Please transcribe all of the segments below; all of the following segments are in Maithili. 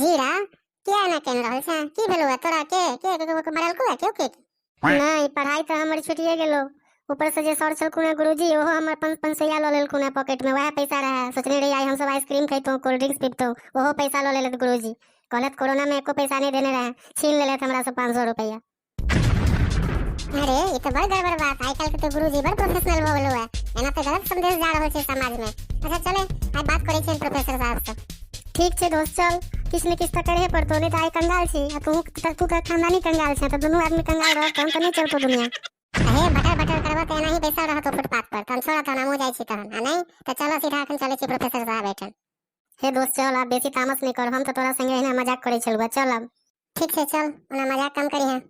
जीरा, किया एना कानि रहल छै? की भेलौ है तोरा? के के के मरलको है केओ के? नहि, पढ़ाई तऽ हमर छुटिए गेलो। ऊपर से जे सर छलखुन हेँ गुरुजी, ओहो हमर 5-5 सौआ लऽ लेलखुन हेँ। पॉकेट में वएह पैसा रहे। सोचने रही आइ हमसब आइसक्रीम खैतहुँ, कोल्ड ड्रिंक्स पीबतहुँ, ओहो पैसा लऽ लेलथि गुरुजी। कहलथि कोरोना में एको पैसा नहि देने रहे, छीन लेलथि हमरा से 500 रुपैआ। अरे, ई तऽ बड़ गड़बड़ बात। आइ काल्हि के तऽ गुरुजी बड़ प्रोफेशनल भऽ गेलो है। एना तऽ गलत संदेश जा रहल छै समाज में। अच्छा चले, आइ बात करै छियनि प्रोफेसर साहब से। ठीक छै दोस्त, चल। किछु ने किछु तऽ करहे पड़तौ, नहि तऽ आइ कंगाल छी आ तू तऽ तू तऽ खानदानी कंगाल छै, तऽ दुनू आदमी कंगाल रहब तहन तऽ नहि चलतौ दुनिया। हे, बटर बटर करबऽ तऽ एनाही बैसल रहतो फुटपाथ पर। तहन छोड़, तहन हमहूँ जाइ छी तहन, आ नहि तऽ चलो, सीधा एखन चलै छी प्रोफेसर साहब एहिठाम। हे दोस्त, चल, आब बेसी तामस नहि कर। हम तऽ तोरा संगे एहिना मजाक करै छलहुँ। चल आब। ठीक छै, चल। ओना मजाक कम करिहें।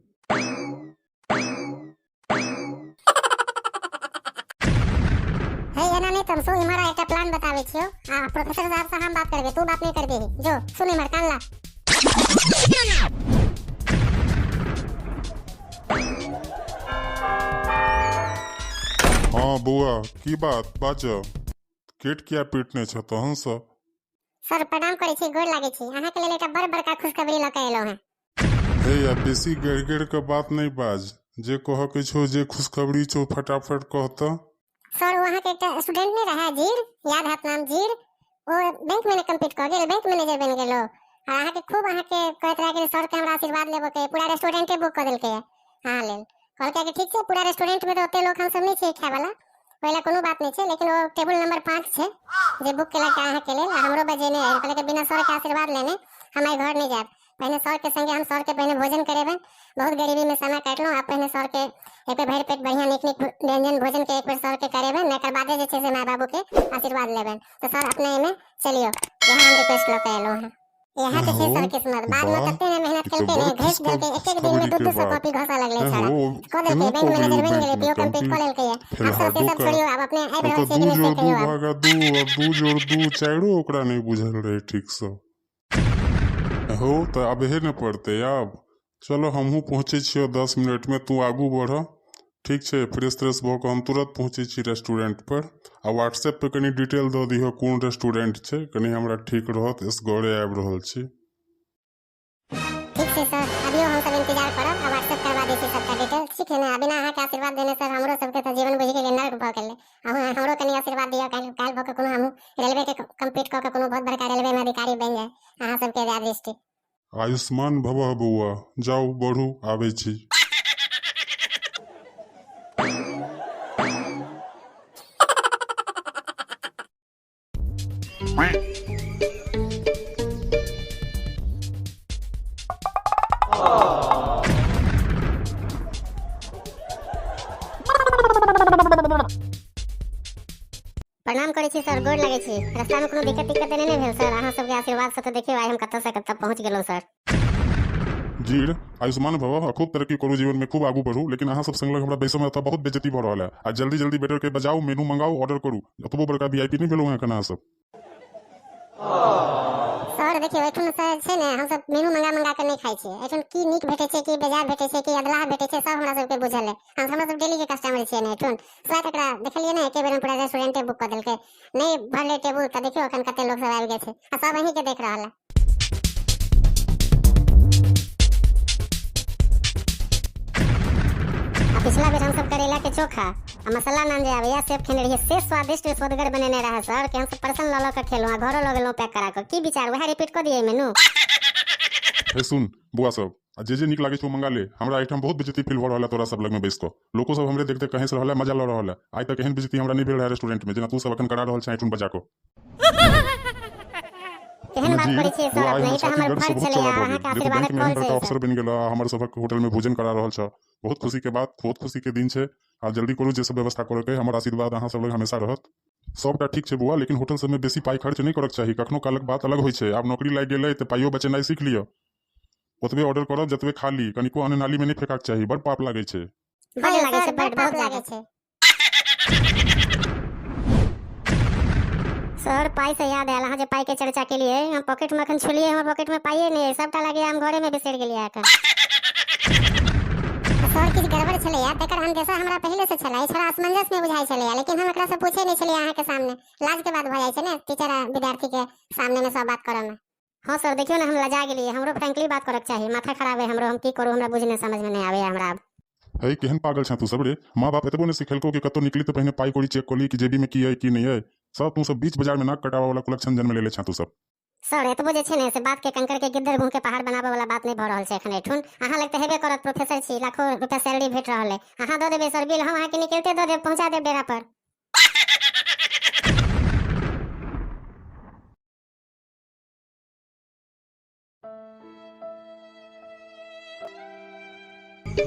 हे, एना नहि तमसो। इम्हर एकटा प्लान बताबै छियौ आ प्रोफेसर साहब से हम बात करबै, तू बात नहि करबिही। जो, सुन, इम्हर कान ला। हँ बौआ, की बात? बाज, गेट किया पीटने छ तहन से? सर, प्रणाम करै छी, गोर लागै छी। अहाँके लेल एकटा बड़ बड़का खुशखबरी लऽ कऽ एलहुँ हेँ। हे या, बेसी गढ़ि गढ़ि कऽ बात नहि बाज। जे कहऽ के छौ, जे खुशखबरी छौ, फटाफट कह तऽ। सर, ओ अहाँके एकटा स्टूडेंट नहि रहै जीर, याद हैत नाम जीर, ओ बैंक में कम्प्लीट कऽ गेल, बैंक मैनेजर बनि गेल ओ। आ अहाँके खूब अहाँके कहैत रहै कि सर के हमरा आशीर्वाद लेबऽ के। पूरा रेस्टोरेंटे बुक कऽ देलकै अहाँ लेल। कहलकै कि ठीक छै, पूरा रेस्टोरेंट में तऽ ओते लोक हमसब नहि छियै खाय वाला, ओहि लए कोनो बात नहि छै, लेकिन ओ टेबुल नंबर 5 छै जे बुक केलक अहाँके लेल। आ हमरो बजेने है। कहलकै बिना सर के आशीर्वाद लेने हम आइ घर नहि जायब। पहिने सर के संगे हम सर के पहिने भोजन करेबै। बहुत गरीबी में समय काटलहुँ, आब पहिने सर के एक बेर भरि पेट बढ़िआँ नीक नीक व्यंजन भोजन के एक बेर सर के करेबै ने, एकर बादे जे छै से माय बाबू के आशीर्वाद लेबै। तऽ सर, अपने एहिमे चलियौ, इएह हम रिक्वेस्ट लऽ कऽ एलहुँ हेँ। इएह तऽ छै हो सर किस्मत। बाद में वाह, कते ने मेहनत ई तऽ केलकै बड़ ने, घसि देलकै। एक एक दिन में खुशखबरी दू के दू सौ बात। कॉपी घसऽ लगलै हे छौड़ा। हो, कऽ केना देलकै, बैंक कऽ गेलै मैनेजर ओ बनि बैंक गेलै, मे पीओ कम्प्लीट कऽ कम्प्लीट? लेलकै। आब सर से फेलहाडो सब का छोड़ियौ, आब अपने आबि ओ रहल तऽ छियै दू कि नहि से जोड़ दू कहियौ आब। भागा दू आ 2 जोड़ 2 4 ओकरा नहि बुझल रहै ठीकसँ। हो, तऽ आबहे ने पड़तै आब। चलो, हमहूँ पहुँचै छियौ 10 मिनटमे, तू आगू बढ़। ठीक छै, फ्रेश त्रेश भऽ कऽ हम तुरत पहुँचै छी रेस्टोरेंट पर। आ व्हाट्सएप पे कनि डिटेल दऽ दिहऽ, कोन रेस्टोरेंट छै, कनि हमरा ठीक रहत। एसगरे आबि रहल छी। ठीक छै सर, अभियो हमसब इंतजार करब आ व्हाट्सएप करवा दै छी सबटा डिटेल। ठीक है ने? बिना अहाँके आशीर्वाद देने सर, हमरो सबके तऽ जीवन बुझि गेलियै नर्क भऽ गेलै। अहूँ हमरो कनि आशीर्वाद दिअ, काल्हि काल्हि भऽ कऽ कोनो हमहूँ रेलवे के कम्प्लीट कऽ कऽ कोनो बहुत बड़का रेलवे मे अधिकारी बनि जाय, अहाँ सबके दया दृष्टि। आयुष्मान भवः बौआ, जाउ, बढ़ू, आबै छी। प्रणाम करै छी सर, गोर लगै छी। रास्तामे कोनो दिक्कत तिक्कत तऽ नहि ने भेल सर? अहाँ सबके आशीर्वाद से तऽ देखियौ आइ हम कतऽ से कतऽ पहुँच गेलहुँ सर। जीर, आयुष्मान भव आ खूब तरक्की करू जीवन में, खूब आगू बढ़ू। लेकिन अहाँ सब संग लग हमरा बैसऽ में एतऽ बहुत बेइज्जती भऽ रहल है। आ जल्दी जल्दी वेटर के बजाउ, मेनू मंगाउ, ऑर्डर करू। एतबो बड़का वीआईपी नहि भेलहुँ हैं एखन अहाँ सब। सर देखियौ, एहिठाम सर छै ने, हमसब मेनू मंगा मंगा कऽ नहि खाइ छियै। एहिठाम की नीक भेटै छै, की बेजाय भेटै छै, की अधलाह भेटै छै, सब हमरा सबके बुझल है। हम हमरा सब डेली के कस्टमर छियै ने एहिठाम। स्वाद एकरा देखलियै ने, एके बेर में पूरा रेस्टोरेंटे बुक कऽ देलकै। नहि भरलै टेबुल तऽ देखियौ एखन कते लोक सब आबि गेल छै आ सब अहीं के देख रहल है। आ पिछला बेर हमसब करेला के चोखा आ मसाला नान जे आबैया से खेने रहियै, से स्वादिष्ट स्वदगर बनेने रहै सर कि हमसब परसन लऽ लऽ कऽ खेलहुँ आ घरो लऽ गेलहुँ पैक करा कऽ। की विचार, वएह रिपीट कऽ दियै मेनू? हे सुन बौआ सब, आ जे जे नीक लागै छै ओ मंगा ले। हमरा एहिठाम बहुत बेइज्जती फील भऽ रहल है तोरा सब लगमे बैस कऽ। लोको सब हमरे देख देख कऽ हँसि रहल है, मजा लऽ रहल है। आइ तक एहन बेइज्जती हमरा नहि भेल रहै रेस्टोरेंट मे, जेना तू सब एखन करा रहल छें एहिठुन बजा कऽ। केहन बात जीर करै छियै बौआ, सर आइ अपने? हमर ई तऽ छाती हमर गर्व से फर्ज बहुत छलैया, चौड़ा भऽ अहाँके गेल जे तू आशीर्वादक बैंक मे एहन फल छै बड़का ई अफसर सर। बनि गेलह आ हमर सभक होटल मे भोजन करा रहल छह। बहुत खुशी के बात, बहुत खुशी के दिन छै। आब जल्दी करू जे सब व्यवस्था करऽ के। हमर आशीर्वाद अहाँ सब लग हमेशा रहत। सबटा ठीक छै बौआ, लेकिन होटल सबमे बेसी पाइ खर्च नहि करक चाही। कखनो कालक बात अलग होइ छै। आब नौकरी लागि गेलै तऽ पाइयो बचेनाइ सीख लिअ। ओतबे ऑर्डर करब जतबे खा ली। कनिको अन्न नाली मे नहि फेकाक चाही, बड़ पाप लागै छै। बड हँ लागै सर, छै, बड़ बड पाप बहुत लागै ज्यादा। छै। सर पाइ से याद आयल, अहाँ जे पाइके चर्चा केलियै, हम पॉकेटमे एखन छुलियै, हमर पॉकेटमे पाइए नहि अइ। सबटा लगैया हम घरेमे बिसरि गेलियै एखन। सर, किछु गड़बड़ छलैया तकर अंदेशा हमरा पहिले से छलै। छड़ा असमंजस में बुझाइ छलैया, लेकिन हम एकरा से पूछे नहि छलियै अहाँके सामने। लाज के बात भऽ जाइ छै ने टीचर आ विद्यार्थी के सामने में सब बात करऽ में। हँ सर, देखियौ ने, हम लजा गेलियै। हमरो फ्रेंकली बात करऽके चाही। माथा खराब है हमरो। हम की करू, हमरा बुझ नहि समझमे नहि आबैया हमरा आब। है, केहन पागल छें तू सब रे? माँ बाप एतबो नहि सिखेलको कि कतौ निकली तऽ पहिने पाइ कौड़ी चेक कऽ ली कि जेबी में की अइ, की नहि अइ? सब तू सब बीच बाजार में नाक कटाबऽ वाला कुलक्षण जन्म लेले छें तू सब। सर, एतबो जे छै ने से बात के कंकड़ के गिद्दर मुँह के पहाड़ बनाबऽ वाला बात नहि भऽ रहल छै एखन एठुन। अहाँ लग तऽ हेबे करत, प्रोफेसर छी, लाखों रुपया सैलरी भेट रहल है। अहाँ दऽ देबै सर बिल, हम अहाँके निकलते दऽ देब, पहुँचा देब डेरा पर।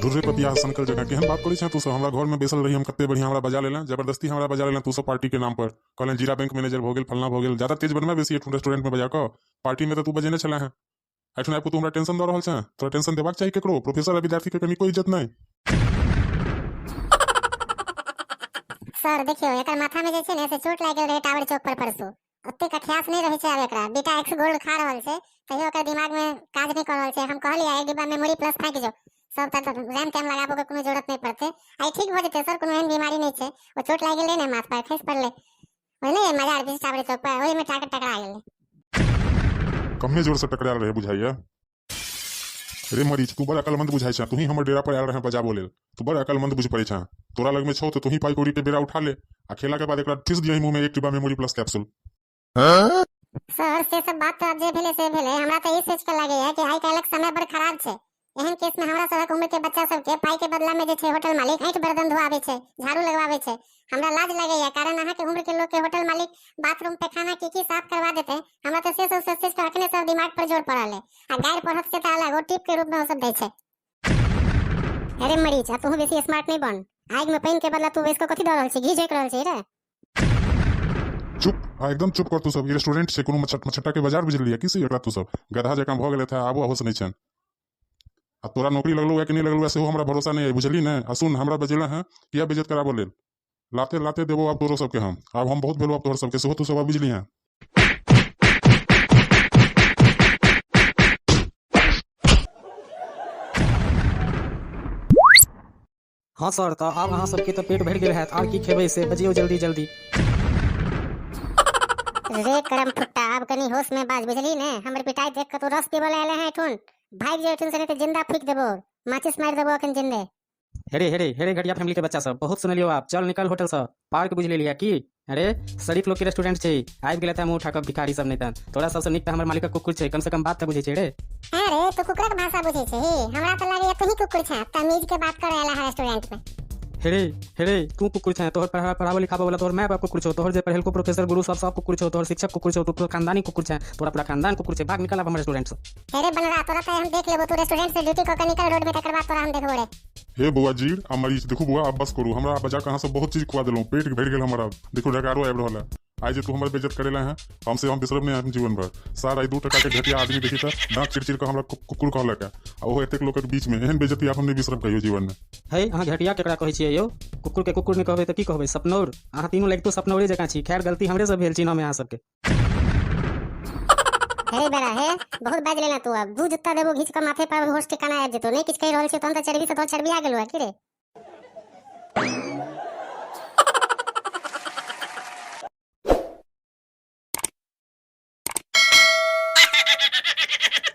धुर्रे पपिया सनकल जगह, केहन बात करै छें तू सब? हमरा घर में बैसल रही हम, कते बढ़िया। हमरा बजा लेलें, जबरदस्ती हमरा बजा लेलें तू सब पार्टी के नाम पर। कहलें जीरा बैंक मैनेजर भऽ गेल, फलना भऽ गेल। ज्यादा तेज बनबै बेसी एठुन रेस्टोरेंट में बजा कऽ। पार्टी में तऽ तू बजेने छले हैं, एठुन आबि कऽ तू हमरा टेंशन दऽ रहल छें। तोरा टेंशन देबाक चाही केकरो? प्रोफेसर आ विद्यार्थी के कनिको इज्जत नहि? सर देखियौ, एकर माथा में जे छै ने से चोट लागि गेल रहै टावर चौक पर परसू। ओतेक अख्यास नहि रहै छै आब एकरा। बीटा एक्स गोल्ड खा रहल छै, तैयो ओकर दिमाग में काज नहि कऽ रहल छै। हम कहलियै एक डिब्बा मेमोरी प्लस फाँकि जो सब, तऽ रैम तैम लगाबऽ के कोनो जरूरत नहि पड़तै। आइ ठीक भऽ जेतै सर, कोनो एहन बीमारी नहि छै। ओ चोट लागि गेल रहै ने, माथ पर खसि पड़लै। ओहि मजार बीच टावर चौक पर, ओहिमे टाकर टकरा गेलै। कमे जोर से टकरायल रहे बुझाइया। रे मरीच, तू बड़ अकलमंद बुझाइ छें। तू ही हमर डेरा पर आयल रहे बजाबो लेल। तू बड़ अकलमंद बुझि पड़ै छें। तोरा लगमे छौ तऽ तू ही पाइ कौड़ी के बेरा उठा ले आ खेला के बाद एकरा ठिस दियही मुँह में एक डिब्बा मेमोरी प्लस कैप्सूल। सर, से सब बात तऽ आब जे भेलै से भेलै। हमरा तऽ ई सोचि कऽ लागैया कि आइ काल्हिक समय बड़ खराब छै। एहन केस में हमरा सभक उम्र के बच्चा सबके पाइ के बदला में जे छै होटल मालिक ऐंठ बर्तन धोआबै छै, झाड़ू लगवाबै छै। हमरा लाज लगैया, कारण अहाँके उम्र के लोग के होटल मालिक बाथरूम, पैखाना, की की साफ करवा देते। हमरा तऽ से सब सोचि सोचि कऽ अखने सब दिमाग पर जोर पड़ल है। आ गारि पढ़त से तऽ अलग, ओ टिप के रूप में ओ सब दै छै। अरे मरीच, आ तू बेसी स्मार्ट नहीं बन। आगि में पानि के बदला तू इसको कथी दऽ रहल छी? घी झोंकि रहल छी रे? चुप आ एकदम चुप कर तू सब। ई रेस्टोरेंट छै, कोनो मछट्टा के बाजार बुझलियै की से एकरा तू सब? गधा जकाँ भऽ गेलै था, आबो होश नहि छनि। आ तोरा नौकरी लगलौ है कि नहि लगलौ है, सेहो हमरा भरोसा नहि है, बुझली ने? आ सुन, हमरा बजेला है किया बेइज्जत कराबऽ लेल? लाते लाते देबो आब तोरो सबके हम। आब हम बहुत भेलो आब तोहर सबके, सेहो तू सब आब बुझली हैं। हँ सर, तऽ आब अहाँ सबके तऽ पेट भरि गेल हैत। आर की खेबै से बजियौ जल्दी जल्दी। रे करम फुट्टा, आब कनी होश में बाज, बुझली ने? हमर पिटाई देख कऽ तू रस पीबऽ लए एले हैं एठुन? भागि जो एठुन से, नहीं तऽ जिंदा फूकि देबो, माचिस मारि देबो अखन जिंदे। हेरे हेरे हेरे, घटिया फैमिली के बच्चा सब, बहुत सुनलियौ। आब चल निकल होटल से। पार्क बुझि लेलियै की? अरे, शरीफ लोग के रेस्टोरेंट छै, आबि गेलै तऽ मुँह उठा कऽ भिखारी सब। नहि तऽ तोरा सबसँ नीक तऽ हमर मालिकक कुकुर छै, कम से कम बात तऽ बुझै छै रे। हाँ रे, तू कुकुरक भाषा बुझै छै? हमरा तऽ लागैया तू ही कुकुर छे, तमीज के बात करे आला है रेस्टोरेंट में। हेरे हेरे, तू कुकुर छे। तोहर पढ़ा पढ़ाबो लिखाबो वाला तोहर माय बाप कुकुर छौ। तोहर जे पढ़ेलको प्रोफेसर गुरु सब, सब कुकुर छौ। तोहर शिक्षक कुकुर छौ। तू पूरा खानदानी कुकुर छे। तोरा पूरा खानदान कुकुर छै। भाग, निकल आब हमर रेस्टोरेंट से। हेरे बनरा, तोरा तऽ हम देख लेबो। तू रेस्टोरेंट से ड्यूटी कऽ के निकल रोड में, तकर बाद तोरा हम देखबो रे। हे बौआ जीर आ मरीच, देखू बौआ, आब बस करू। हमरा बजा कऽ अहाँ सब बहुत चीज खुआ देलहुँ, पेट भरि गेल हमर। आब देखू, डकारो आबि रहल है। आइ जे तू हमर बेइज्जत करेला है हमसे, हम बिसरब नहि हम जीवन भर। सार, आइ 2 टका के घटिया आदमी देखी तऽ दाँत चिर चिर कऽ हमरा कुकुर कहलक है, आ ओहो एतेक लोकक बीच में। एहन बेइज्जती आब हम नहि बिसरब कहियो जीवन में। हे, अहाँ घटिया केकरा कहै छियै यौ? कुकुर के कुकुर नहि कहबै तऽ की कहबै? सपनौर। अहाँ तीनू लगितो सपनौरे जकाँ छी। खैर, गलती हमरे से भेल चिन्हमे अहाँ सबके। हे बेरा हे, बहुत बाजि लेना तू। अब दू जुत्ता देबो घीच कऽ माथे पर, होश ठिकाना आबि जेतौ। नहि किछु कहि रहल छी तहन तऽ चर्बी से तोहर चर्बी आ गेलो है की रे?